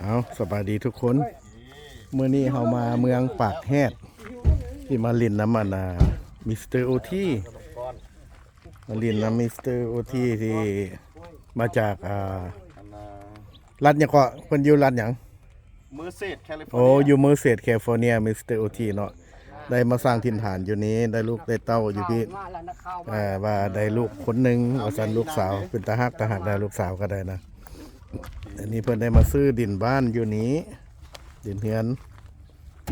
ເອົາ ສະບາຍດີທຸກຄົນ ມື້ນີ້ເຮົາມາເມືອງປາກແຮດ ທີ່ມາຫຼິ້ນນຳອັນນ່າ ມິສເຕີໂອທີ ມາຫຼິ້ນນຳມິສເຕີໂອທີ ທີ່ມາຈາກ ອ່າ ລັດຫຍັງເກາະ? ເພິ່ນຢູ່ລັດຫຍັງ? ເມີເຊດ ແຄລິຟໍເນຍ ໂອ້ ຢູ່ເມີເຊດ ແຄລິຟໍເນຍ ມິສເຕີໂອທີເນາະ ໄດ້ມາສ້າງຖິ່ນຖານຢູ່ນີ້ ໄດ້ລູກໄດ້ເຕົ້າຢູ່ພີ້ ເອີ ວ່າໄດ້ລູກຄົນໜຶ່ງວ່າຊັ້ນ ລູກສາວ ເປັນຕາຮັກ ຕາຮັກໄດ໋ ລູກສາວກໍໄດ້ນະ. ອັນນີ້ເພິ່ນໄດ້ມາຊື້ດິນບ້ານຢູ່ນີ້ ດິນເຮືອນ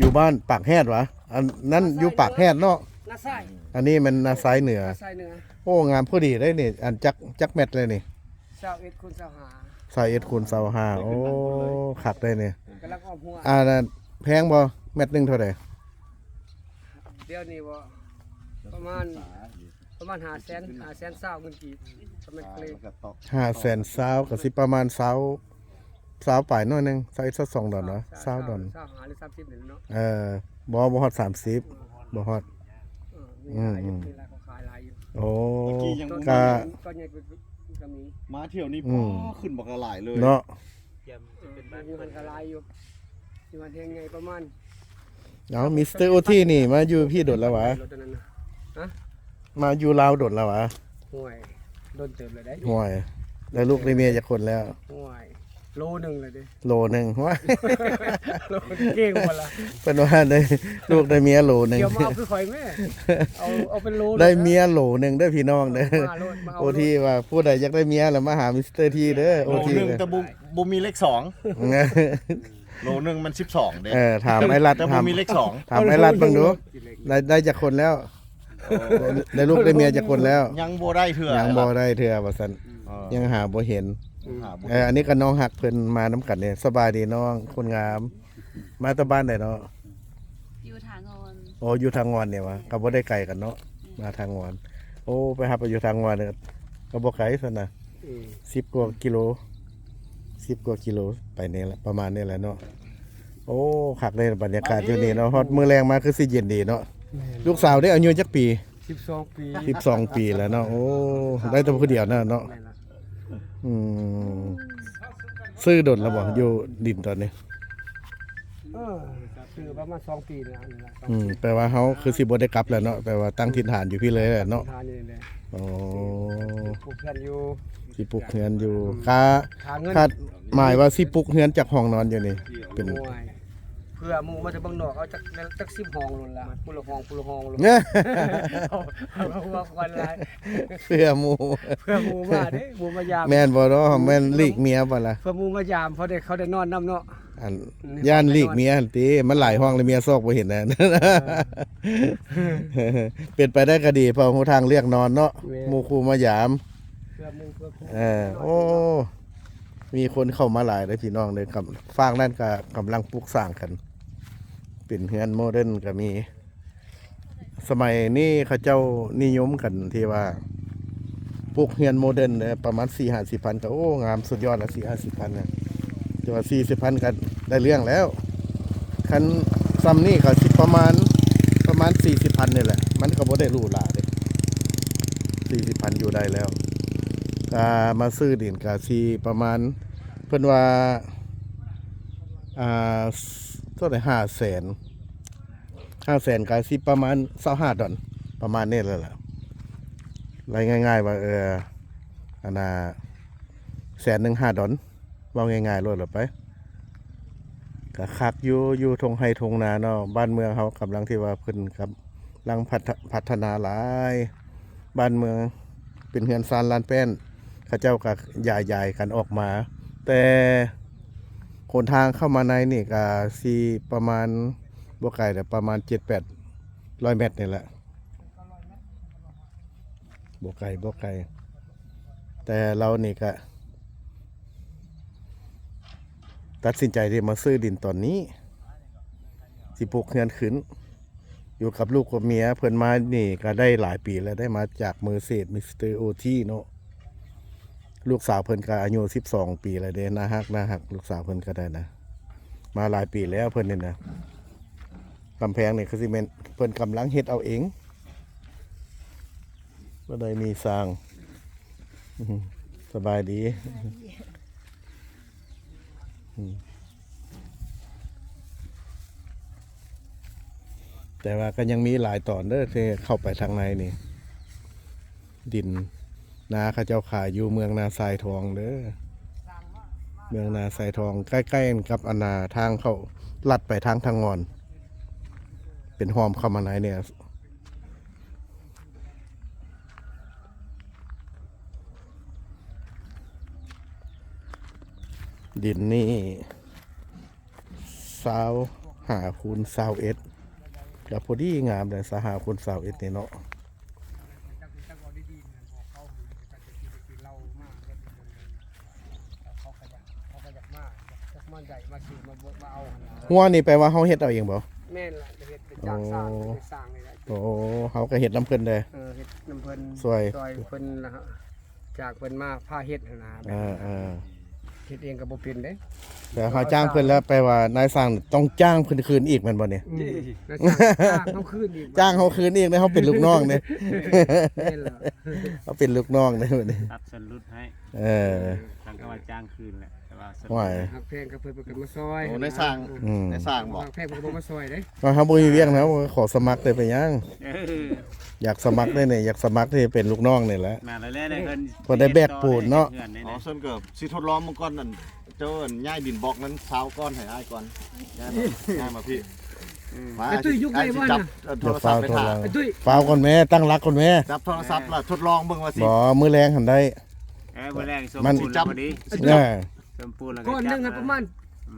ຢູ່ບ້ານປາກແຮດຫວາ? ອັນນັ້ນຢູ່ປາກແຮດເນາະ ນາຊາຍ ອັນນີ້ແມ່ນນາຊາຍເໜືອ ນາຊາຍເໜືອ. ໂອ້ ງາມພໍດີເດ້ນີ້ ອັນຈັກ ຈັກແມັດເລີຍນີ້? ຊາວເອັດຄູນຊາວຫ້າ ຊາວເອັດຄູນຊາວຫ້າ ໂອ້ ຄັກເດ້ນີ້ ກຳລັງອ້ອມຮົ້ວ. ອັນນັ້ນແພງບໍ່? ແມັດໜຶ່ງເທົ່າໃດ? ດຽວນີ້ບໍ່ ປະມານ ປະມານຫ້າແສນ ຫ້າແສນຊາວເງິນກີບ ປະມານເກຣດ ຫ້າແສນຊາວ ກໍຊິປະມານຊາວ ຊາວປາຍໜ້ອຍໜຶ່ງ ຊາວເອັດ ຊາວສອງດອນເນາະ ຊາວດອນ ຊາວຫ້າ ຫຼື ສາມສິບນີ້ແຫຼະເນາະ. ເອີ ບໍ່ ບໍ່ຮອດສາມສິບ ບໍ່ຮອດ ເອີ ອືມ ມີຫຼາຍຢູ່ ອືມ ມີຫຼາຍຂາຍຫຼາຍຢູ່. ໂອ້ ກໍ ກໍໃຫຍ່ກວ່າ ກໍມີ ມາທ່ຽວນີ້ ອືມ ປ້າ ຂຶ້ນບັກຫຼາຍເລີຍເນາະ. ເອີ ຢູ່ຫັ້ນກໍຫຼາຍຢູ່ ຢູ່ຫັ້ນແຮງໃຫຍ່ປະມານ. ເອົາ ມິສເຕີໂອທີນີ້ມາຢູ່ພີ້ດົນແລ້ວຫວາ? ຮະ? ມາຢູ່ລາວດົນແລ້ວຫວາ? ໂອ້ຍ ດົນເຕີບແລ້ວເດ້. ໂອ້ຍ ໄດ້ລູກໄດ້ເມຍຈັກຄົນແລ້ວ? ໂອ້ຍ ໂລໜຶ່ງແລ້ວເດ້. ໂລໜຶ່ງ ໂອ້ຍ ໂລເກັ່ງບໍ່ລະ? ເພິ່ນວ່າໄດ້ລູກໄດ້ເມຍໂລໜຶ່ງ. ດຽວມາເອົາຄືຂ້ອຍແມ້ ເອົາ ເອົາເປັນໂລ ໄດ້ເມຍໂລໜຶ່ງເດີພີ່ນ້ອງເດີ. ມາໂລດ ມາເອົາໂລດ. ໂອທີວ່າຜູ້ໃດຢາກໄດ້ເມຍລະມາຫາມິສເຕີໂອທີເດີ. ໂອທີ ໂລໜຶ່ງ ແຕ່ບໍ່ ບໍ່ມີເລກສອງ ໂລໜຶ່ງມັນສິບສອງເດ້. ເອີ ຖາມອ້າຍລັດ ແຕ່ບໍ່ມີເລກສອງ ຖາມອ້າຍລັດເບິ່ງດູ ໄດ້ ໄດ້ຈັກຄົນແລ້ວ? ໄດ້ລູກໄດ້ເມຍຈັກຄົນແລ້ວ? ຍັງບໍ່ໄດ້ເທື່ອ ຍັງບໍ່ໄດ້ເທື່ອວ່າຊັ້ນ. ເອີ ຍັງຫາບໍ່ເຫັນ ຫາບໍ່ເຫັນ. ເອີ ອັນນີ້ກໍນ້ອງຮັກເພິ່ນມານຳກັນເດ້. ສະບາຍດີນ້ອງຄົນງາມ ມາແຕ່ບ້ານໃດເນາະ? ຢູ່ທ່າງ່ອນ. ໂອ້ ຢູ່ທ່າງ່ອນນີ້ຫວາ? ກໍບໍ່ໄດ້ໄກກັນເນາະ ມາທ່າງ່ອນ. ໂອ້ ໄປຮັບເອົາຢູ່ທ່າງ່ອນ ກໍບໍ່ໄກຊັ້ນນະ. ອືມ ສິບກວ່າກິໂລ ສິບກວ່າກິໂລ ໄປນີ້ລະ ປະມານນີ້ແຫຼະເນາະ. ໂອ້ ຄັກເດ້ບັນຍາກາດຢູ່ນີ້ເນາະ. ຮອດມື້ແລງມາຄືຊິເຢັນດີເນາະ. ແມ່ນ. ລູກສາວເດ້ ອາຍຸຈັກປີ? ສິບສອງປີ. ສິບສອງປີແລ້ວເນາະ. ໂອ້ ໄດ້ແຕ່ຜູ້ດຽວນະເນາະ. ແມ່ນລະ. ອືມ ຊື້ດົນແລ້ວບໍ່ ຢູ່ດິນຕອນນີ້? ເອີ ຊື້ປະມານສອງປີແລ້ວນີ້ລະ. ອືມ ແປວ່າເຮົາຄືຊິບໍ່ໄດ້ກັບແລ້ວເນາະ ແປວ່າຕັ້ງຖິ່ນຖານຢູ່ພີ້ເລີຍແຫຼະເນາະ. ຕັ້ງຖິ່ນຖານຢູ່ນີ້ແຫຼະ. ໂອ້ ປູກເຮືອນຢູ່ ຊິປຸກເຮືອນຢູ່. ອືມ ກະ ຫາເງິນ ຄາດໝາຍວ່າຊິປຸກເຮືອນຈັກຫ້ອງນອນຢູ່ນີ້? ເປັນ ໂອ້ຍ ເພື່ອໝູ່ມາຈາກເມືອງນອກ ເອົາຈັກ ຈັກສິບຫ້ອງໂລດລະ ຜູ້ລະຫ້ອງ ຜູ້ລະຫ້ອງໂລດ. ເອົາ ເອົາຫົວຄວັນຫຼາຍ ເພື່ອໝູ່ ເພື່ອໝູ່ມາເດ້ ໝູ່ມາຢາມ. ແມ່ນບໍ່ເນາະ? ອືມ ແມ່ນຫຼີກເມຍບໍ່ລະ? ເພື່ອໝູ່ມາຢາມ ພໍໄດ້ ເຂົາໄດ້ນອນນຳເນາະ. ອັນ ອືມ ຢ້ານຫຼີກເມຍຫັ້ນຕິ ມັນຫຼາຍຫ້ອງແລ້ວເມຍຊອກບໍ່ເຫັນນະ. ເອີ ເປັນໄປໄດ້ກໍດີ ເພາະຮູ້ທາງເລືອກນອນເນາະ. ແມ່ນ. ໝູ່ຄູ່ມາຢາມ. ເພື່ອໝູ່ເພື່ອຄູ່. ເອີ ໂອ້ ມີຄົນເຂົ້າມາຫຼາຍເດ້ພີ່ນ້ອງເດີ. ກຳ ຟາກນັ້ນກໍກຳລັງປຸກສ້າງກັນ ເປັນເຮືອນໂມເດີນກໍມີ. ສະໄໝນີ້ເຂົາເຈົ້ານິຍົມກັນທີ່ວ່າປຸກເຮືອນໂມເດີນເດີ ປະມານສີ່ຫ້າສິບພັນ ກໍ ໂອ້ ງາມສຸດຍອດລະ ສີ່ຫ້າສິບພັນນະ. ແຕ່ວ່າສີ່ສິບພັນກໍໄດ້ເລື່ອງແລ້ວ. ຄັນຊ່ຳນີ້ກໍຊິປະມານ ປະມານສີ່ສິບພັນນີ້ແຫຼະ ມັນກໍບໍ່ໄດ້ຫຼູຫຼາເດ້. ສີ່ສິບພັນຢູ່ໄດ້ແລ້ວ. ກະມາຊື້ດິນກະຊິປະມານ ເພິ່ນວ່າ ອ່າ ເທົ່າໃດ ຫ້າແສນ ຫ້າແສນກະຊິປະມານຊາວຫ້າດອນ ປະມານນີ້ແຫຼະລະ. ລາຍງ່າຍໆວ່າ ເອີ ອັນນ່າ ແສນໜຶ່ງຫ້າດອນ ເວົ້າງ່າຍໆໂລດລະໄປ. ກະຄັກຢູ່ ຢູ່ທົ່ງໄຮ່ທົ່ງນາເນາະ. ບ້ານເມືອງເຮົາກຳລັງທີ່ວ່າເພິ່ນກຳລັງພັດທະ ພັດທະນາຫຼາຍ. ບ້ານເມືອງເປັນເຮືອນຊານລານແປ້ນ ເຂົາເຈົ້າກໍຢາຍໆກັນອອກມາ ແຕ່ຫົນທາງເຂົ້າມາໃນນີ້ກໍຊິປະມານ ບໍ່ໄກດອກ ປະມານເຈັດແປດຮ້ອຍແມັດນີ້ແຫຼະ ບໍ່ໄກ ບໍ່ໄກ. ແຕ່ລາວນີ້ກະຕັດສິນໃຈທີ່ມາຊື້ດິນຕອນນີ້ ຊິປຸກເຮືອນຂຶ້ນ ຢູ່ກັບລູກກັບເມຍ. ເພິ່ນມານີ້ກໍໄດ້ຫຼາຍປີແລ້ວ ໄດ້ມາຈາກເມີເຊດ ມິສເຕີໂອທີເນາະ. ລູກສາວເພິ່ນກໍອາຍຸສິບສອງປີແລ້ວເດ້. ໜ້າຮັກ ໜ້າຮັກ ລູກສາວເພິ່ນກໍໄດ້ນະ ມາຫຼາຍປີແລ້ວເພິ່ນນີ້ນະ. ກຳແພງນີ້ຄືຊິແມ່ນເພິ່ນກຳລັງເຮັດເອົາເອງ ບໍ່ໄດ້ມີຊ່າງ. ສະບາຍດີ. ອືມ. ແຕ່ວ່າກໍຍັງມີຫຼາຍຕອນເດີ້ ທີ່ເຂົ້າໄປທາງໃນນີ້ ດິນນາເຂົາເຈົ້າຂາຍຢູ່ເມືອງນາຊາຍທອງເດີ້ ເມືອງນາຊາຍທອງ ໃກ້ໆກັບອັນນາທາງເຂົ້າ ລັດໄປທາງທາງງອນ ເປັນຮ່ອມເຂົ້າມາໃນນີ້. ດິນນີ້ຊາວຫ້າຄູນຊາວເອັດ ກໍພໍດີງາມເດ້ ຊາວຫ້າຄູນຊາວເອັດນີ້ເນາະ. ງົວນີ້ແປວ່າເຮົາເຮັດເອົາເອງບໍ່? ແມ່ນລະ ເຮັດເປັນຈ້າງສ້າງ ໂອ້ ເປັນຊ່າງນີ້ແຫຼະ. ໂອ້ ເຮົາກໍເຮັດນຳເພິ່ນເດ້ ເອີ ເຮັດນຳເພິ່ນ ຊ່ວຍ ຊ່ວຍເພິ່ນລະ ຈ້າງເພິ່ນມາພາເຮັດຫັ້ນນະ. ເອີໆ ເຮັດເອງກໍບໍ່ເປັນເດ້ ແຕ່ເຮົາຈ້າງເພິ່ນແລ້ວ ແປວ່ານາຍຊ່າງຕ້ອງຈ້າງເພິ່ນຄືນອີກແມ່ນບໍ່ນີ້? ອືມ ນາຍຊ່າງຈ້າງເຮົາຄືນອີກ ຈ້າງເຮົາຄືນອີກເດ້ ເຮົາເປັນລູກນ້ອງເດ້. ແມ່ນລະ ເຮົາເປັນລູກນ້ອງເດ້ບັດນີ້ ປັບສ່ວນຫຼຸດໃຫ້. ເອີ ເອີ ທາງກໍວ່າຈ້າງຄືນແຫຼະ ແຕ່ວ່າສ່ວນ ໂອ້ຍ ຮັກແພງກັບເພິ່ນ ເພິ່ນກໍມາຊ່ອຍ. ໂອ້ ນາຍຊ່າງ ອືມ ນາຍຊ່າງບໍ? ຮັກແພງເພິ່ນກໍບໍ່ມາຊ່ອຍເດ້. ວ່າເຮົາບໍ່ມີວຽກນະ ເຮົາຂໍສະໝັກໄດ້ເປັນຫຍັງ? ເອີ ຢາກສະໝັກໄດ້ນີ້ ຢາກສະໝັກທີ່ເປັນລູກນ້ອງນີ້ແຫຼະ ມາແລ້ວແຫຼະ ເພິ່ນໄດ້ແບກປູນເນາະ. ອໍ ເຊິ່ນກໍຊິທົດລອງເບິ່ງກ່ອນ ອັນ ເຈົ້າ ອັນ ຍ້າຍດິນບລັອກນັ້ນຊາວກ້ອນໃຫ້ອ້າຍກ່ອນ ຍ້າຍມາ ຍ້າຍມາພີ້. ອືມ ມາ ອ້າຍຕຸ້ຍ ອ້າຍຊິຈັບ ເອີ ໂທລະສັບໄປຖ້າ. ອ້າຍຕຸ້ຍ ຟ້າວກ່ອນແມ້ ຕັ້ງຫຼັກກ່ອນແມ້ ຈັບໂທລະສັບລະທົດລອງເບິ່ງວ່າຊິ ບໍ່ ມື້ແລງຫັ້ນໄດ້. ເອີ ມື້ແລງສົມບູນພໍດີ ເອີ ກ້ອນໜຶ່ງຫັ້ນປະມານ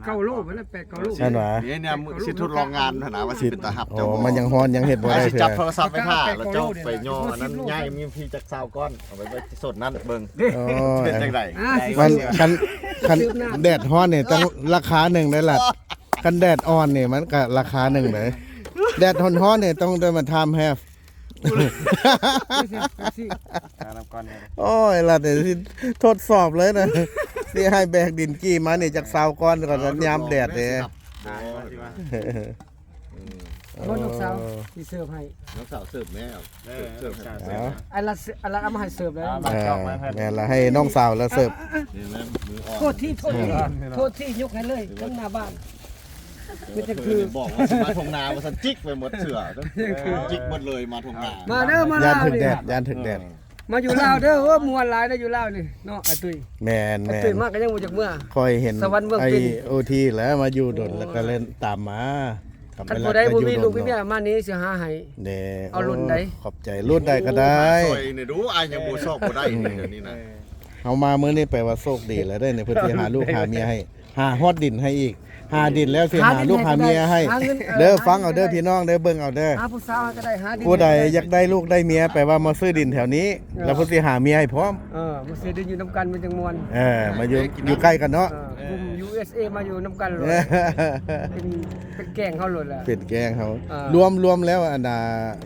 ເກົ້າໂລພຸ້ນນະ ແປດເກົ້າໂລ ແມ່ນຫວາ? ນີ້ ນີ້ຊິທົດລອງງານຫັ້ນນະ ວ່າຊິເປັນຕາຮັບ. ໂອ້ ເຈົ້າບໍ່? ມັນຍັງຮ້ອນ ຍັງເຮັດບໍ່ໄດ້ເທື່ອ. ຊິຈັບໂທລະສັບໄປຖ້າ ແລ້ວເຈົ້າໄປຍໍອັນນັ້ນ ຍ້າຍມີພີ້ຈັກຊາວກ້ອນ ເອົາໄປໄວ້ທີ່ໂຊນນັ້ນເບິ່ງ. ໂອ້ຍ ເປັນຈັ່ງໃດ? ມັນ ຄັນ ຄັນແດດຮ້ອນນີ້ ຕັ້ງລາຄາໜຶ່ງໄດ້ລະ ຄັນແດດອ່ອນນີ້ ມັນກະລາຄາໜຶ່ງເດ້. ແດດຮ້ອນໆນີ້ ຕ້ອງໄດ້ມາຖາມແຮບ. ໂອ້ຍ ລະນີ້ຊິທົດສອບເລີຍນະ ຊິໃຫ້ແບກດິນກີ່ມານີ້ຈັກຊາວກ້ອນກ່ອນ ຍາມແດດເດ້. ບໍ່ ນ້ອງສາວຊິເສີບໃຫ້ ນ້ອງສາວເສີບແນ່. ເອີ ເສີບ ເສີບໃຫ້ ອັນລະ ອັນລະເອົາມາໃຫ້ເສີບແລ້ວ. ເອີ ແມ່ນລະ ໃຫ້ນ້ອງສາວລະເສີບ. ນີ້ນະ ມືອ່ອນ. ໂທດທີ ໂທດທີ ໂທດທີ ຍົກໃຫ້ເລີຍ ເຖິງໜ້າບ້ານ. ມີແຕ່ຄືບອກວ່າຊິມາທົ່ງນາວ່າຊັ້ນ ຈິກໄປໝົດເສື້ອ ຈິກໝົດເລີຍ ມາທົ່ງນາ. ມາເດີ ມາລາວ ຢ້ານຖືກແດດ ຢ້ານຖືກແດດ. ມາຢູ່ລາວເດີ ໂອ້ ມ່ວນຫຼາຍເດີຢູ່ລາວນີ້ເນາະ ອ້າຍຕຸ້ຍ. ແມ່ນໆ ອ້າຍຕຸ້ຍມາກໍຍັງບໍ່ຈັກເມືອ ຂ້ອຍເຫັນ ສະຫວັນເມືອງ ໄອ້ ເປັນ ໂອທີ ແຫຼະ ມາຢູ່ດົນແລ້ວກໍເລີຍຕາມມາ. ຄັນຜູ້ໃດບໍ່ມີລູກມີເມຍມານີ້ຊິຫາໃຫ້ເດ້. ເອົາລຸ້ນໃດ ຂອບໃຈ ລຸ້ນໃດກໍໄດ້. ຊ່ອຍນີ້ດູ ອ້າຍຍັງບໍ່ຊອກບໍ່ໄດ້ເດ ດຽວນີ້ນະ. ເຮົາມາມື້ນີ້ແປວ່າໂຊກດີແລ້ວເດ້ນີ້ ເພິ່ນຊິຫາລູກຫາເມຍໃຫ້ ຫາຮອດດິນໃຫ້ອີກ ຫາດິນແລ້ວຊິຫາລູກຫາເມຍໃຫ້ເດີ. ຟັງເອົາເດີພີ່ນ້ອງເດີ ເບິ່ງເອົາເດີ. ຫາຜູ້ສາວໃຫ້ກໍໄດ້ ຫາດິນ ຜູ້ໃດຢາກໄດ້ລູກໄດ້ເມຍ ແປວ່າມາຊື້ດິນແຖວນີ້ ແລ້ວເພິ່ນຊິຫາເມຍໃຫ້ພ້ອມ. ເອີ ມາຊື້ດິນຢູ່ນຳກັນມັນຈັ່ງມ່ວນ. ເອີ ມາຢູ່ ຢູ່ໃກ້ກັນເນາະ. ເອີ ກຸ່ມ ຢູເອສເອ ມາຢູ່ນຳກັນໂລດ ເປັນ ເປັນແກ້ງເຮົາໂລດແຫຼະ ເປັນແກ້ງເຮົາ. ເອີ ລວມ ລວມແລ້ວອັນນ່າ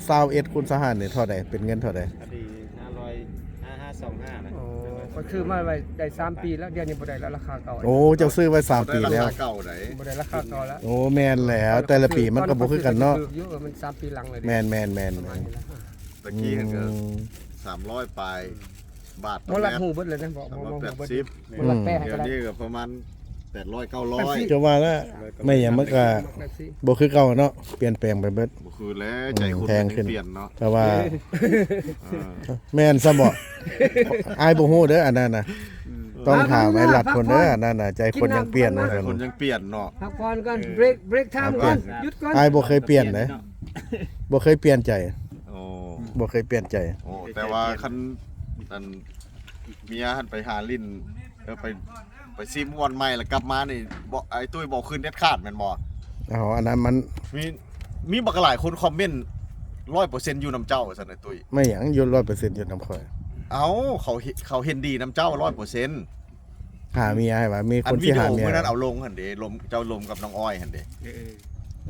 ຊາວເອັດຄູນຊາວຫ້ານີ້ເທົ່າໃດ ເປັນເງິນເທົ່າໃດ? ຫ້າຮ້ອຍ ຫ້າ ຫ້າສອງຫ້ານະ. ໂອ້ ຂ້ອຍຊື້ມາໄວ້ໄດ້ສາມປີແລ້ວ ດຽວນີ້ບໍ່ໄດ້ລະ ລາຄາເກົ່າ. ໂອ້ ເຈົ້າຊື້ໄວ້ສາມປີແລ້ວ ບໍ່ໄດ້ລາຄາເກົ່າແລ້ວ. ໂອ້ ແມ່ນແລ້ວ ແຕ່ລະປີມັນກໍບໍ່ຄືກັນເນາະ. ມັນສາມປີຫຼັງເລີຍ. ແມ່ນໆໆ ປະມານນີ້ລະ. ຕະກີ້ຫັ້ນກໍສາມຮ້ອຍປາຍບາດຕໍ່ແມັດ ບໍ່ຮັບຮູ້ເບິດເລີຍນະ ບໍ່ ບໍ່ຮູ້ເບິດ. ດຽວນີ້ກໍປະມານແປດຮ້ອຍ ເກົ້າຮ້ອຍ ຈະວ່າລະ ແມ່ນຫຍັງມັນກະບໍ່ຄືເກົ່າເນາະ ປ່ຽນແປງໄປເບິດ. ບໍ່ຄືແລ້ວ ໃຈຄົນມັນຍັງປ່ຽນເນາະ ແຕ່ວ່າ ເອີ ແມ່ນຊະບໍ? ອ້າຍບໍ່ຮູ້ເດີອັນນັ້ນນະ ຕ້ອງຖາມອ້າຍລັດພຸ້ນເດີ. ອັນນັ້ນນະ ໃຈຄົນຍັງປ່ຽນ ໃຈຄົນຍັງປ່ຽນເນາະ. ພັກຜ່ອນກ່ອນ ເບຣກ ເບຣກທາມກ່ອນ ຢຸດກ່ອນ. ອ້າຍບໍ່ເຄີຍປ່ຽນເດ້ ບໍ່ເຄີຍປ່ຽນໃຈ. ໂອ້ ບໍ່ເຄີຍປ່ຽນໃຈ. ໂອ້ ແຕ່ວ່າຄັນ ອັນ ເມຍຫັ້ນໄປຫາຫຼິ້ນ ເອີ ໄປ ໄປຊິມບ່ອນໃໝ່ແລ້ວກັບມານີ້ ບໍ່ ອ້າຍຕຸ້ຍບໍ່ຄືນເດັດຂາດແມ່ນບໍ່? ເອົາ ອັນນັ້ນມັນ ມີ ມີບັກຫຼາຍຄົນຄອມເມັນ ຮ້ອຍເປີເຊັນຢູ່ນຳເຈົ້າ ວ່າຊັ້ນ ອ້າຍຕຸ້ຍ. ແມ່ນຫຍັງຢູ່ ຮ້ອຍເປີເຊັນຢູ່ນຳຂ້ອຍ? ເອົາ ເຂົາເຫັນ ເຂົາເຫັນດີນຳເຈົ້າ ຮ້ອຍເປີເຊັນ. ຫາເມຍໃຫ້ວ່າ ມີຄົນຊິຫາເມຍ. ອັນວິດີໂອມື້ນັ້ນເອົາລົງຫັ້ນເດ ລົມ ເຈົ້າລົມກັບນ້ອງອ້ອຍຫັ້ນເດ. ເອີ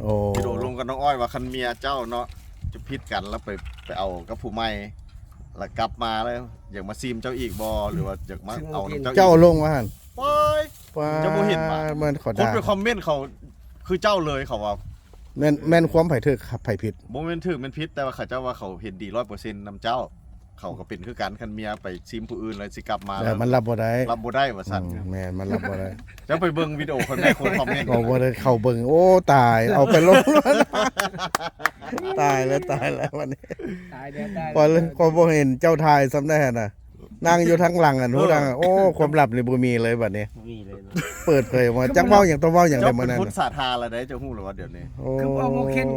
ໂອ້ ວິດີໂອລົງກັບນ້ອງອ້ອຍວ່າ ຄັນເມຍເຈົ້າເນາະ ຈະຜິດກັນ ແລ້ວໄປ ໄປເອົາກັບຜູ້ໃໝ່ ແລ້ວກັບມາແລ້ວ ຢາກມາຊິມເຈົ້າອີກບໍ່ ຫຼືວ່າຢາກມາເອົານຳເຈົ້າອີກ? ເຈົ້າລົງວ່າຫັ້ນ. ໂອ້ຍ ເຈົ້າບໍ່ເຫັນຫວາ? ມັນເຂົາ ຄົນໄປຄອມເມັນເຂົາຄືເຈົ້າເລີຍ ເຂົາວ່າ. ແມ່ນ ແມ່ນຄວາມໃຜຖືກໃຜຜິດ? ບໍ່ແມ່ນຖືກແມ່ນຜິດ ແຕ່ວ່າເຂົາເຈົ້າວ່າເຂົາເຫັນດີ ຮ້ອຍເປີເຊັນນຳເຈົ້າ. ເຂົາກໍເປັນຄືກັນ ຄັນເມຍໄປຊິມຜູ້ອື່ນແລ້ວຊິກັບມາ ເອີ ມັນຮັບບໍ່ໄດ້ ຮັບບໍ່ໄດ້ວ່າຊັ້ນ. ອືມ ແມ່ນ ມັນຮັບບໍ່ໄດ້. ເຈົ້າໄປເບິ່ງວິດີໂອຄົນແມ່ຄົນຄອມເມັນ ບໍ່ ບໍ່ໄດ້ເຂົ້າເບິ່ງ. ໂອ້ ຕາຍ ເອົາໄປລົງ. ຕາຍແລ້ວ ຕາຍແລ້ວບັດນີ້ ຕາຍແລ້ວ ຕາຍແລ້ວ ພໍ ພໍບໍ່ເຫັນເຈົ້າຖ່າຍຊ້ຳໄດ້ຫັ້ນນະ ນັ່ງຢູ່ທາງຫຼັງຫັ້ນ ເອີ ຮູ້ທັງ ໂອ້ ຄວາມລັບນີ້ບໍ່ມີເລີຍບັດນີ້ ບໍ່ມີເລີຍເນາະ ເປີດເຜີຍອອກມາ ຈັກເວົ້າຫຍັງ ຕ້ອງເວົ້າຫຍັງແລ້ວມື້ນັ້ນ ເຈົ້າເປັນຄົນສາທາລະໄດ ເຈົ້າຮູ້ລະວ່າດຽວນີ້ ໂອ້ ຄືບໍ່ເອົາໝໍ້ເຄນ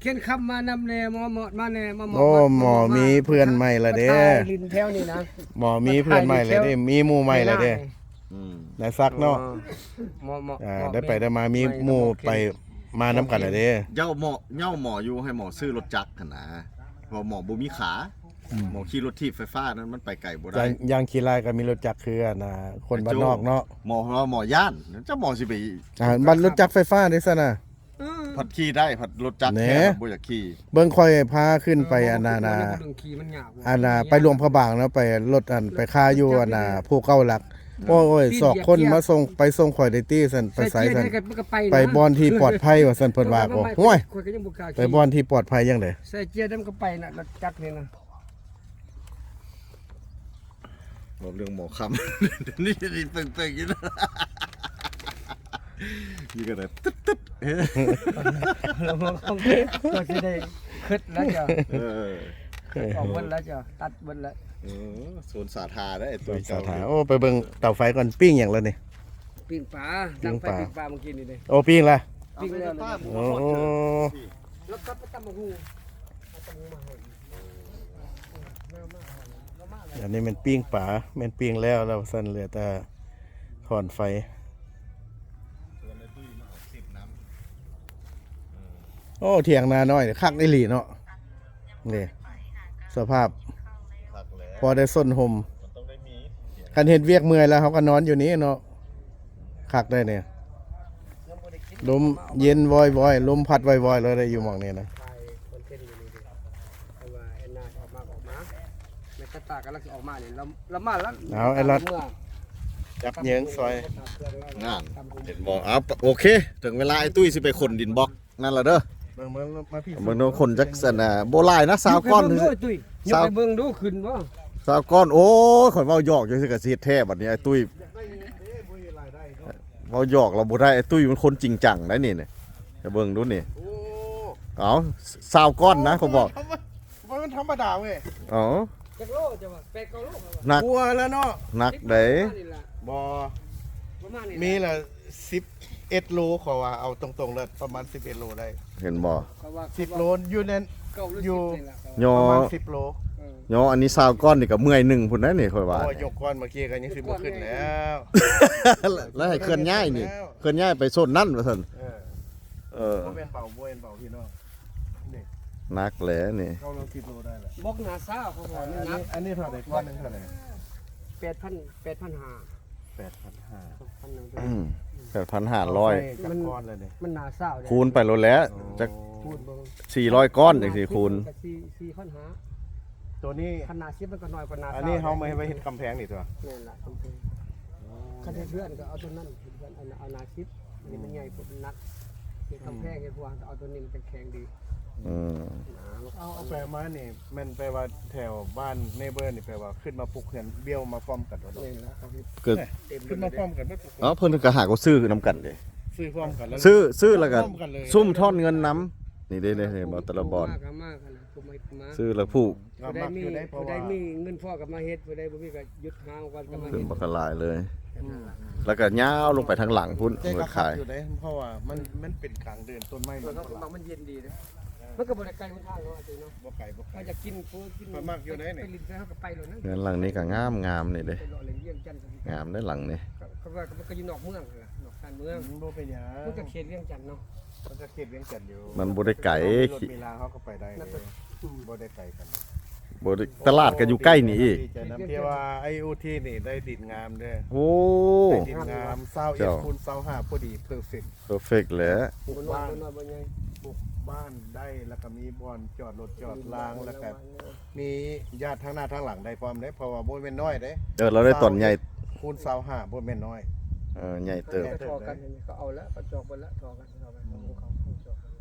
ເຄນຄຳມານຳແດ່ ໝໍ ໝໍມາແດ່ ໝໍ ໝໍ ໂອ້ ໝໍມີເພື່ອນໃໝ່ລະເດ້ ມາຖ່າຍຫຼິ້ນແຖວນີ້ນະ ໝໍມີເພື່ອນໃໝ່ລະເດ້ ມີໝູ່ໃໝ່ລະເດ້ ອືມ ນາຍສັກເນາະ ເອີ ໝໍ ໝໍ ອ່າ ໄດ້ໄປໄດ້ມາ ມີໝູ່ໄປມານຳກັນລະເດ້ ເຈົ້າໝໍ ເຍົາໝໍຢູ່ ໃຫ້ໝໍຊື້ລົດຈັກຫັ້ນນາ ເພາະໝໍບໍ່ມີຂາ ອືມ ໝໍຂີ່ລົດຖີບໄຟຟ້ານັ້ນ ມັນໄປໄກບໍ່ໄດ້ ຢ່າງ ຢ່າງຂີ້ລ້າຍກໍມີລົດຈັກຄືອັນນ່າ ຄົນບ້ານນອກເນາະ ໝໍ ໝໍຢ້ານ ເຈົ້າໝໍຊິໄປ ອ່າ ບັດລົດຈັກໄຟຟ້າເດ້ຊັ້ນນະ ເອີ ພັດຂີ່ໄດ້ ພັດລົດຈັກແທ້ ແນ່ ບໍ່ຢາກຂີ່ ເບິ່ງຂ້ອຍພາຂຶ້ນໄປ ເອີ ອັນນັ້ນນະ ອັນນ່າ ໄປຫຼວງພະບາງເນາະ ໄປລົດອັນ ໄປຄາຢູ່ອັນນ່າ ພູເກົ້າຫຼັກ ໂອ້ຍ ຊອກຄົນມາສົ່ງ ໄປສົ່ງຂ້ອຍໄດ້ຕິຊັ້ນ ໄປໃສຊັ້ນ ໄປບ່ອນທີ່ປອດໄພວ່າຊັ້ນ ເພິ່ນວ່າ ໂອ້ຍ ຂ້ອຍກໍຍັງບໍ່ກ້າຂີ່ ໄປບ່ອນທີ່ປອດໄພຈັ່ງໃດ ໃສ່ເກຍນຳກໍໄປນະ ລົດຈັກນີ້ນະ. ເວົ້າເລື່ອງໝໍຄຳ ນີ້ ນີ້ເບິ່ງໆຢູ່ນະ ນີ້ກໍໄດ້ຕຶດໆ ກໍຊິໄດ້ຄິດແລ້ວເຈົ້າ ເອີ ອອກເບິດແລ້ວເຈົ້າ ຕັດເບິດແລ້ວ ເອີ ໂຊນສາທາເດ້ ໂຊນສາທາ ໂອ້ ໄປເບິ່ງເຕົາໄຟກ່ອນ ປີ້ງຫຍັງລະນີ້ ປີ້ງປາ ປີ້ງປາ ຕັ້ງໄຟປີ້ງປາມື້ກີ້ນີ້ເດ້ ໂອ້ ປີ້ງລະ ປີ້ງແລ້ວ ໂອ້ ແລ້ວກັບໄປຕຳບັກຫຸ່ງ ເອົາຕຳບັກຫຸ່ງມາໃຫ້ ອັນນີ້ແມ່ນປີ້ງປາ ແມ່ນປີ້ງແລ້ວ ແລ້ວຊັ້ນເຫຼືອແຕ່ຖອນໄຟ ໂອ້ ຖຽງນານ້ອຍຄັກອີ່ຫຼີເນາະ ນີ້ ສະພາບ ພໍໄດ້ສົ້ນຮົ່ມ ຄັນເຮັດວຽກເມື່ອຍແລ້ວ ເຮົາກໍນອນຢູ່ນີ້ເນາະ ຄັກໄດ໋ນີ້ ລົມເຢັນວອຍໆ ລົມພັດວອຍໆ ເລີຍໄດ໋ຢູ່ໝ່ອງນີ້ນະ ຖ່າຍຄອນເທັນຢູ່ນີ້ເດ້ ເພາະວ່າແອນນາອອກມາ ອອກມາ ແມ່ນຕາຕາກຳລັງຊິອອກມານີ້ ລາວ ລາວມາແລ້ວ ເອົາ ໄອ້ລັດ ຈັບເຍິງຊອຍ ນັ້ນ ເຫັນບໍ່ ເອົາ ໂອເຄ ເຖິງເວລາໄອ້ຕຸ້ຍຊິໄປຂົນດິນບລັອກນັ້ນລະເດີ ເບິ່ງ ເບິ່ງ ມາພີ້ ເບິ່ງດູຂົນຈັກຊັ້ນນະ ບໍ່ຫຼາຍນະ ຊາວກ້ອນ ຍົກເບິ່ງດູ ຕຸ້ຍ ຍົກໃຫ້ເບິ່ງດູ ຂຶ້ນບໍ່ ຊາວກ້ອນ ໂອ້ຍ ຂ້ອຍເວົ້າຫຍອກຈັ່ງຊີ້ກໍຊິເຮັດແທ້ບັດນີ້ ໄອ້ຕຸ້ຍ ເວົ້າຫຍອກລະບໍ່ໄດ້ ໄອ້ຕຸ້ຍມັນຄົນຈິງຈັງໄດ໋ນີ້ ໃຫ້ເບິ່ງດູນີ້ ໂອ້ ເອົາ ຊາວກ້ອນນະ ຂ້ອຍບອກ ມັນທຳມະດາເວີຍ ເອົາ ຈັກໂລເຈົ້າວ່າ ແປດເກົ້າໂລ ໜັກ ກວ່າແລ້ວເນາະ ໜັກເດ້ ປະມານນີ້ລະ ບໍ່ ປະມານນີ້ລະ ມີລະ ສິບເອັດໂລ ເຂົາວ່າ ເອົາຕົງໆເລີຍ ປະມານສິບເອັດໂລໄດ້ ເຫັນບໍ່ ເຂົາວ່າ ສິບໂລ ຢູ່ໃນ ເກົ້າຫຼື ຢູ່ ສິບນີ້ລະ ຍໍ ປະມານສິບໂລ ເອີ ຍໍ ອັນນີ້ຊາວກ້ອນນີ້ກໍເມື່ອຍໜຶ່ງພຸ້ນນະນີ້ ຂ້ອຍວ່າ ໂອ້ຍ ຍົກກ້ອນເມື່ອກີ້ກໍຍັງຊິບໍ່ຂຶ້ນແລ້ວ ແລ້ວໃຫ້ເຄື່ອນຍ້າຍນີ້ ເຄື່ອນຍ້າຍໄປໂຊນນັ້ນວ່າຊັ້ນ ເອີ ເອີ ບໍ່ແມ່ນເບົາ ບໍ່ແມ່ນເບົາ ພີ່ນ້ອງ ນີ້ ໜັກແຫຼະນີ້ ເກົ້າສິບໂລໄດ້ແຫຼະ ບລັອກໜາຊາວ ເຂົາບອກມັນໜັກ ອັນນີ້ເທົ່າໃດ ກ້ອນໜຶ່ງເທົ່າໃດ ແປດພັນ ແປດພັນຫ້າ ແປດພັນຫ້າ ອືມ ແປດພັນຫ້າຮ້ອຍ ເອົາໃສ່ຈັກກ້ອນລະນີ້ ມັນໜາຊາວເດ້ ຄູນໄປໂລດແຫຼະ ອໍ ຈັກ ຄູນເບິ່ງ ສີ່ຮ້ອຍກ້ອນຈັ່ງຊີ້ ຄູນ ສີ່ ສີ່ພັນຫ້າ ໂຕນີ້ ຄັນໜາສິບມັນກໍນ້ອຍກວ່າໜາຊາວ ອັນນີ້ເຮົາມາເຮັດ ເຮັດກຳແພງນີ້ຕົວະ ແມ່ນລະ ກຳແພງ ອໍ ຄັນເຮັດເຮືອນກໍເອົາໂຕນັ້ນ ເຮັດເຮືອນ ເອົາໜາສິບ ອັນນີ້ມັນໃຫຍ່ ມັນໜັກ ເຮັດກຳແພງ ເຮັດຫົວ ເອົາໂຕນີ້ມັນຈັງແຂງດີ ອືມ ເອົາ ເອົາໄປເອົາມານີ້ ແມ່ນແປວ່າແຖວບ້ານເນເບີນີ້ ແປວ່າຂຶ້ນມາປຸກເຮືອນ ບ້ຽວມາພ້ອມກັນເນາະ ແມ່ນລະ ຂຶ້ນມາພ້ອມກັນເບິດ ເອົາ ເພິ່ນກໍຫາກໍຊື້ນຳກັນເດ້ ຊື້ພ້ອມກັນ ຊື້ ຊື້ແລ້ວກໍ ພ້ອມກັນເລີຍ ຊຸມທອນເງິນນຳ ນີ້ເດ້ ນີ້ ນີ້ ແຕ່ລະບ່ອນ ມາກໍມາກັນ ຜູ້ໃໝ່ກໍມາ ຊື້ແລ້ວຜູ້ ຜູ້ໃດມີ ຜູ້ໃດມີເງິນພໍກໍມາເຮັດ ຜູ້ໃດບໍ່ມີກໍຢຸດຫາກ່ອນກໍມາ ຂຶ້ນບັກຫຼາຍເລີຍ ແລ້ວກໍຍາວລົງໄປທາງຫຼັງພຸ້ນ ແຕ່ກໍຄັກຢູ່ເດ້ ເພາະວ່າມັນ ມັນເປັນກາງເດີ່ນ ຕົ້ນໄມ້ມັນ ມັນເຢັນດີເດ້ ມັນກໍບໍ່ໄດ້ໄກຫົນທາງເນາະ ອາຈານເນາະ ບໍ່ໄກ ບໍ່ໄກ ເຮົາຢາກກິນ ເຮົາກິນ ໄປມັກຢູ່ໃດນີ້ ໄປຫຼິ້ນໃສເຮົາກໍໄປໂລດນະ ເຮືອນຫຼັງນີ້ກໍງາມໆນີ້ເດ້ ໄປເລາະຫຼິ້ນວຽງຈັນກໍ ງາມເດ້ຫຼັງນີ້ ກໍ ກໍວ່າມັນກໍຢູ່ນອກເມືອງຫັ້ນລະ ນອກຊານເມືອງ ມັນບໍ່ເປັນຫຍັງ ມັນກໍເຂດວຽງຈັນເນາະ ມັນກໍເຂດວຽງຈັນຢູ່ ມັນບໍ່ໄດ້ໄກ ເຮົາມີລົດມີລາ ເຮົາກໍໄປໄດ້ເດ້ ບໍ່ໄດ້ໄກກັນ ບໍ່ໄດ້ ຕະຫຼາດກໍຢູ່ໃກ້ນີ້ອີກ ດີໃຈນຳທີ່ວ່າໄອ້ໂອທີນີ້ໄດ້ດິນງາມເດ້ ໂອ້ ໄດ້ດິນງາມ ຊາວເອັດ ເຈົ້າ ຄູນຊາວຫ້າ ພໍດີ ເພີເຟັກ ເພີເຟັກແຫຼະ ປຸກບ້ານ ບໍ່ນ້ອຍບໍ່ໃຫຍ່ ປຸກບ້ານໄດ້ ແລ້ວກໍມີບ່ອນຈອດລົດຈອດລາງ ແລ້ວກໍມີຍາດທາງໜ້າທາງຫຼັງໄດ້ພ້ອມເດ້ ເພາະວ່າບໍ່ແມ່ນນ້ອຍເດ້ ເອີ ລາວໄດ້ຕອນໃຫຍ່ ຊາວເອັດ ຄູນຊາວຫ້າ ບໍ່ແມ່ນນ້ອຍ ເອີ ໃຫຍ່ເຕີບ ໃຫຍ່ເຕີບເດ້ ກໍເອົາແລ້ວ ກໍຈອກເບິດແລ້ວ ທໍ່ກັນ ເອົາໄປຂອງເຂົາ ເຂົາຈອກກັນ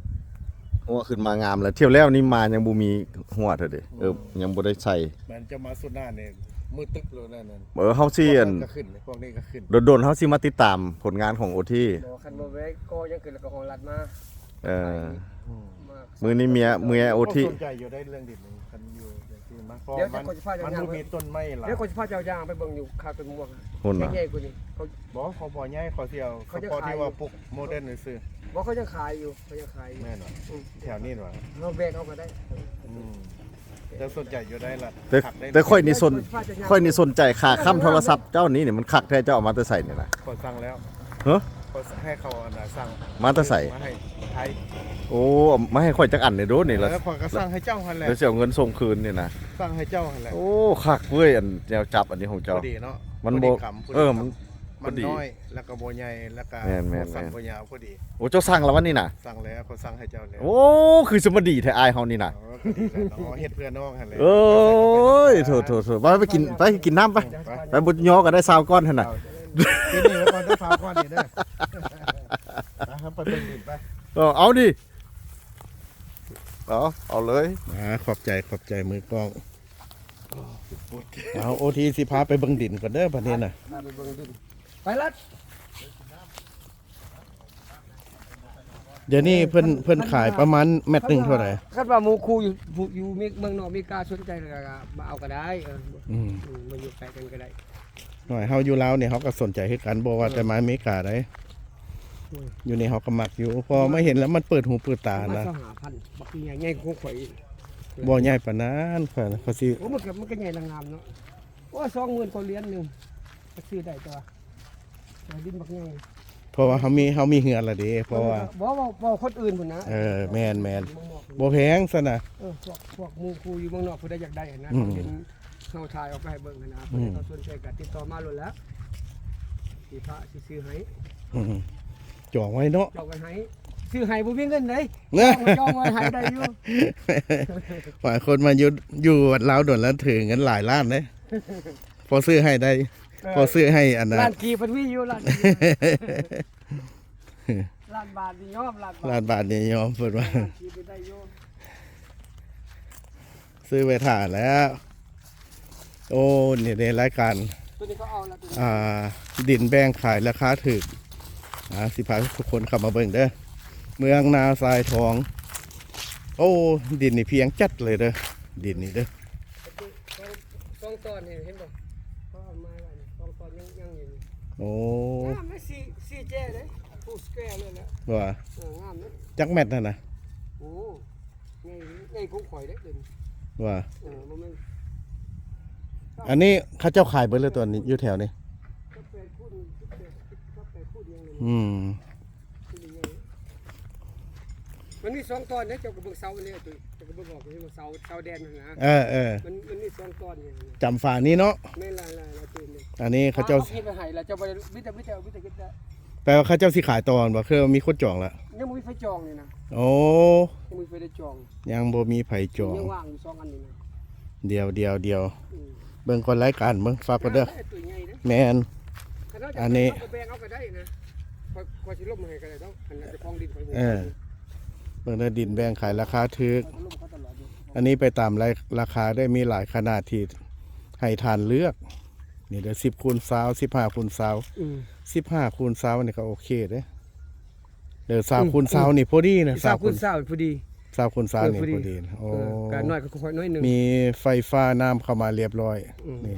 ໂອ້ ຂຶ້ນມາງາມແລ້ວ ທ່ຽວແລ້ວນີ້ມາຍັງບໍ່ມີຫົວເທື່ອເດ້ ເອີ ອືມ ຍັງບໍ່ໄດ້ໃສ່ ແມ່ນຈະມາສຸດໜ້ານີ້ມືດຕຶບໂລດນັ້ນ ເອີ ເຮົາຊິອັນ ພວກນັ້ນກໍຂຶ້ນ ພວກນີ້ກໍຂຶ້ນ ດົນໆ ເຮົາຊິມາຕິດຕາມຜົນງານຂອງໂອທີ ບໍ່ ຄັນບໍ່ແວະກໍຍັງຂຶ້ນ ແລ້ວກໍຮອງລັດມາ ເອີ ອືມ ມື້ນີ້ເມຍ ເມຍໂອທີ ສົນໃຈຢູ່ໄດ້ເລື່ອງດິນນີ້ ຄັນຢູ່ຈັ່ງຊີ້ມາ ເພາະວ່າມັນ ດຽວຂ້ອຍຊິພາເຈົ້າ ມັນ ຍ່າງ ບໍ່ມີຕົ້ນໄມ້ຫຼາຍ ດຽວຂ້ອຍຊິພາເຈົ້າຍ່າງໄປເບິ່ງຢູ່ຄາຕົ້ນມ່ວງ ພຸ້ນນະ ໃຫຍ່ໆກວ່ານີ້ ເຂົາ ບໍ່ ເຂົາບໍ່ໃຫຍ່ ເຂົາຊິເອົາສະເພາະທີ່ວ່າປູກໂມເດີນຊື່ໆ ບໍ່ ເຂົາຍັງຂາຍຢູ່ ເຂົາຍັງຂາຍຢູ່ ແມ່ນຫວາ? ອືມ ແຖວນີ້ຫວາ? ເຮົາແບກເອົາກໍໄດ້ ອືມ ເຈົ້າສົນໃຈຢູ່ໄດ້ລະ ແຕ່ ຄັກໄດ້ ແຕ່ຂ້ອຍນີ້ສົນ ຂ້ອຍນີ້ສົນໃຈຂາຄ້ຳໂທລະສັບເຈົ້ານີ້ນີ້ ມັນຄັກແທ້ ເຈົ້າເອົາມາແຕ່ໃສນີ້ນະ? ຂ້ອຍສັ່ງແລ້ວ ຮະ? ຂ້ອຍໃຫ້ເຂົາອັນນ່າສັ່ງ ມາແຕ່ໃສ? ມາໃຫ້ໄທ ໂອ້ ມາໃຫ້ຂ້ອຍຈັກອັນແດ່ໂດນີ້ລະ ເອີ ຂ້ອຍກໍສັ່ງໃຫ້ເຈົ້າຫັ້ນແຫຼະ ແລ້ວຊິເອົາເງິນສົ່ງຄືນນີ້ນະ ສັ່ງໃຫ້ເຈົ້າຫັ້ນແຫຼະ ໂອ້ ຄັກເວີຍ ອັນແນວຈັບອັນນີ້ຂອງເຈົ້າ ພໍດີເນາະ ມັນບໍ່ ພໍດີກຳ ເອີ ມັນ ມັນນ້ອຍ ແລ້ວກໍບໍ່ໃຫຍ່ ແລ້ວກໍ ແມ່ນໆໆ ບໍ່ສັ້ນບໍ່ຍາວ ພໍດີ ໂອ້ ເຈົ້າສັ່ງແລ້ວວະນີ້ນະ? ສັ່ງແລ້ວ ຂ້ອຍສັ່ງໃຫ້ເຈົ້າແລ້ວ ໂອ້ ຄືຊິມາດີແທ້ອ້າຍເຮົານີ້ນະ ເອີ ກໍດີແລ້ວເນາະ ເຮັດເພື່ອນ້ອງຫັ້ນແຫຼະ ໂອ້ຍ ໂຖໆໆ ໄປ ໄປກິນ ໄປກິນນ້ຳໄປ ໄປ ໄປ ບໍ່ຍໍກໍໄດ້ຊາວກ້ອນຫັ້ນນະ ເອົາ ກິນນີ້ໄວ້ກ່ອນເດີ ຊາວກ້ອນນີ້ເດີ ໄປ ເຮົາໄປເບິ່ງດິນໄປ ເອີ ເອົາດິ ເອົາ ເອົາເລີຍ ອ່າ ຂອບໃຈ ຂອບໃຈມືກ້ອງ ເອົາ ໂອທີ ຊິພາໄປເບິ່ງດິນກ່ອນເດີ ບັດນີ້ນະ ພາໄປເບິ່ງດິນ ໄປລັດ ດຽວນີ້ເພິ່ນ ເພິ່ນຂາຍປະມານແມັດໜຶ່ງເທົ່າໃດ? ຄັນວ່າໝູ່ຄູ່ຢູ່ ຢູ່ເມືອງນອກເມກາສົນໃຈກໍມາເອົາກໍໄດ້ ເອີ ອືມ ອືມ ມາຢູ່ໃກ້ກັນກໍໄດ້ ໜ້ອຍເຮົາຢູ່ລາວນີ້ເຮົາກໍສົນໃຈຄືກັນ ບໍ່ວ່າແຕ່ມາເມກາໃດ ອືມ ຢູ່ນີ້ເຮົາກໍມັກຢູ່ ເພາະມາເຫັນແລ້ວມັນເປີດຫູເປີດຕານະ ປະມານຊາວຫ້າພັນ ບັກໃຫຍ່ ໃຫຍ່ກວ່າຂອງຂ້ອຍອີກ ບໍ່ໃຫຍ່ປານນັ້ນ ຂ້ອຍ ຂ້ອຍຊິ ໂອ້ ມັນກໍ ມັນກໍໃຫຍ່ລະງາມເນາະ ໂອ້ ສອງໝື່ນກວ່າຫຼຽນໜຶ່ງ ກໍຊື້ໄດ້ຕົວະ ເອີ ດິນບັກໃຫຍ່ ເພາະວ່າເຮົາມີ ເຮົາມີເຮືອນລະເດ້ ເພາະວ່າ ບໍ່ ເວົ້າ ເວົ້າຄົນອື່ນພຸ້ນນະ ເອີ ແມ່ນໆ ເມືອງນອກ ບໍ່ແພງຊັ້ນນະ ເອີ ພວກ ພວກໝູ່ຄູ່ຢູ່ເມືອງນອກ ຜູ້ໃດຢາກໄດ້ຫັ້ນນະ ອືມ ເຂົາເຫັນເຮົາຖ່າຍອອກໄປໃຫ້ເບິ່ງຫັ້ນນະ ອືມ ຜູ້ໃດເຂົາສົນໃຈກໍຕິດຕໍ່ມາໂລດແຫຼະ ຊິພາ ຊິຊື້ໃຫ້ ອືມ ຈອງໄວ້ເນາະ ຈອງໄວ້ໃຫ້ ຊື້ໃຫ້ບໍ່ມີເງິນເດ້ ຈອງ ຈອງໄວ້ໃຫ້ໄດ້ຢູ່ ຫຼາຍຄົນມາຢູ່ ຢູ່ວັດລາວດົນແລ້ວຖືເງິນຫຼາຍລ້ານເດ້ ພໍຊື້ໃຫ້ໄດ້ ເອີ ພໍຊື້ໃຫ້ອັນນັ້ນ ລ້ານກີບເພິ່ນມີຢູ່ ລ້ານກີບ ລ້ານບາດນີ້ຍອມ ລ້ານບາດ ລ້ານບາດນີ້ຍອມ ເພິ່ນວ່າ ລ້ານກີບໄດ້ຢູ່ ຊື້ໄວ້ຖ້າແລ້ວ ໂອ້ ນີ້ເດ້ລາຍການ ຕົວນີ້ເຂົາເອົາລະ ຕົວນີ້ ອ່າ ດິນແບ່ງຂາຍລາຄາຖືກ ອ່າ ຊິພາທຸກຄົນເຂົ້າມາເບິ່ງເດີ ເມືອງນາຊາຍທອງ ໂອ້ ດິນນີ້ພຽງຈັດເລີຍເດີ ດິນນີ້ເດີ ສອງ ສອງຕອນນີ້ເຫັນບໍ່? ເຂົາເອົາມາໄວ້ນີ້ ສອງຕອນຍັງ ຍັງຢູ່ນີ້ ໂອ້ ງາມເດ້ ສີ່ ສີ່ແຈເດ້ ຟູສແກວເລີຍແຫຼະ ວ່າ ເອີ ງາມເດ້ ຈັກແມັດຫັ້ນນະ? ໂອ້ ໃຫຍ່ ໃຫຍ່ກວ່າຂອງຂ້ອຍເດ້ ວ່າ ເອີ ບໍ່ແມ່ນ ອັນນີ້ເຂົາເຈົ້າຂາຍເບິດແລ້ວ ຕອນນີ້ຢູ່ແຖວນີ້ ສິບແປດຄູນ ສິບແປດ ສິບແປດຄູນຫຍັງນີ້ ອືມ ມັນມີສອງຕອນເດ້ ເຈົ້າກໍເບິ່ງເສົາອັນນີ້ ເຈົ້າກໍເບິ່ງອອກຢູ່ວ່າເສົາ ເສົາແດນຫັ້ນນະ ເອີໆ ມັນ ມັນມີສອງຕອນນີ້ ຈຳຝານີ້ເນາະ ແມ່ນຫຼາຍໆ ລະຕື່ມເດ້ ອັນນີ້ເຂົາເຈົ້າເຮັດໄວ້ໃຫ້ ລະເຈົ້າບໍ່ໄດ້ ມີແຕ່ ມີແຕ່ ມີແຕ່ ແປວ່າເຂົາເຈົ້າຊິຂາຍຕໍ່ແມ່ນບໍ່? ຄືມີຄົນຈອງລະ ຍັງບໍ່ມີໃຜຈອງນີ້ນະ ໂອ້ ຍັງບໍ່ມີໃຜໄດ້ຈອງ ຍັງບໍ່ມີໃຜຈອງ ຍັງວ່າງຢູ່ສອງອັນນີ້ນະ ດຽວ ດຽວ ດຽວ ອືມ ເບິ່ງກ່ອນລາຍການເບິ່ງ ຝາກກ່ອນເດີ ແມ່ນ ອັນນີ້ ເຮົາກໍແບ່ງເອົາກໍໄດ້ນະ ຂ້ອຍ ຂ້ອຍຊິລົມໃຫ້ກໍໄດ້ເນາະ ອັນນັ້ນເຈົ້າຂອງດິນຂ້ອຍ ເອີ ເບິ່ງເດີ ດິນແບ່ງຂາຍລາຄາຖືກ ອັນນີ້ໄປຕາມລາ ລາຄາເດີ ມີຫຼາຍຂະໜາດທີ່ໃຫ້ທ່ານເລືອກ ນີ້ເດີ ສິບຄູນຊາວ ສິບຫ້າຄູນຊາວ ອືມ ສິບຫ້າຄູນຊາວນີ້ກໍໂອເຄເດ້ ເອີ ຊາວຄູນຊາວນີ້ພໍດີນະ ຊາວຄູນຊາວພໍດີ ຊາວຄູນຊາວນີ້ພໍດີ ເອີ ພໍດີ ໂອ້ ເອີ ກະໜ້ອຍກວ່າຂ້ອຍໜ້ອຍໜຶ່ງ ມີໄຟຟ້ານ້ຳເຂົ້າມາລຽບຮ້ອຍ ອືມ ນີ້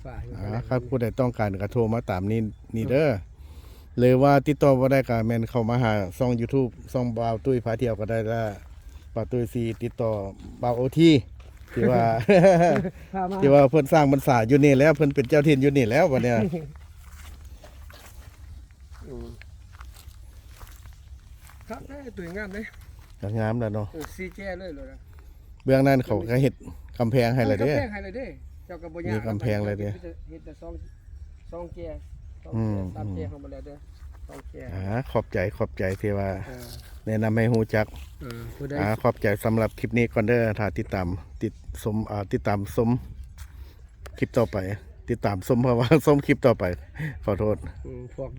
ໄຟຟ້າ ອ່າ ຄັນຜູ້ໃດຕ້ອງການກໍໂທມາຕາມນີ້ ນີ້ເດີ ອືມ ຫຼືວ່າຕິດຕໍ່ບໍ່ໄດ້ກໍແມ່ນເຂົ້າມາຫາຊ່ອງຢູທູບ ຊ່ອງບ່າວຕຸ້ຍພາທ່ຽວກໍໄດ້ ລະບ່າວຕຸ້ຍຊິຕິດຕໍ່ບ່າວໂອທີ ທີ່ວ່າ ທີ່ວ່າເພິ່ນສ້າງບັນສາຢູ່ນີ້ແລ້ວ ເພິ່ນເປັນເຈົ້າຖິ່ນຢູ່ນີ້ແລ້ວບັດນີ້ ອືມ ຄັກເດ້ ຕຸ້ຍງາມເດ້ ງາມແລ້ວເນາະ ເອີ ສີ່ແຈເລີຍໂລດນະ ເບື້ອງນັ້ນເຂົາກໍເຮັດກຳແພງໃຫ້ແລ້ວເດ້ ເອີ ກຳແພງໃຫ້ແລ້ວເດ້ ເຈົ້າກໍບໍ່ຍາກ ມີກຳແພງແລ້ວເດ້ ເຮັດແຕ່ ເຮັດແຕ່ສອງ ສອງແຈ ສອງແຈ ອືມ ສາມແຈ ອືມ ເຮົາບໍ່ແລ້ວເດີ ສອງແຈ ອ່າ ຂອບໃຈ ຂອບໃຈທີ່ວ່າ ເອີ ແນະນຳໃຫ້ຮູ້ຈັກ ເອີ ຜູ້ໃດ ອ່າ ຂອບໃຈສຳລັບຄລິບນີ້ກ່ອນເດີ ຖ້າຕິດຕາມ ຕິດຊົມ ອ່າ ຕິດຕາມຊົມຄລິບຕໍ່ໄປ ຕິດຕາມຊົມ ເພາະວ່າຊົມຄລິບຕໍ່ໄປ ຂໍໂທດ ອືມ ພວກ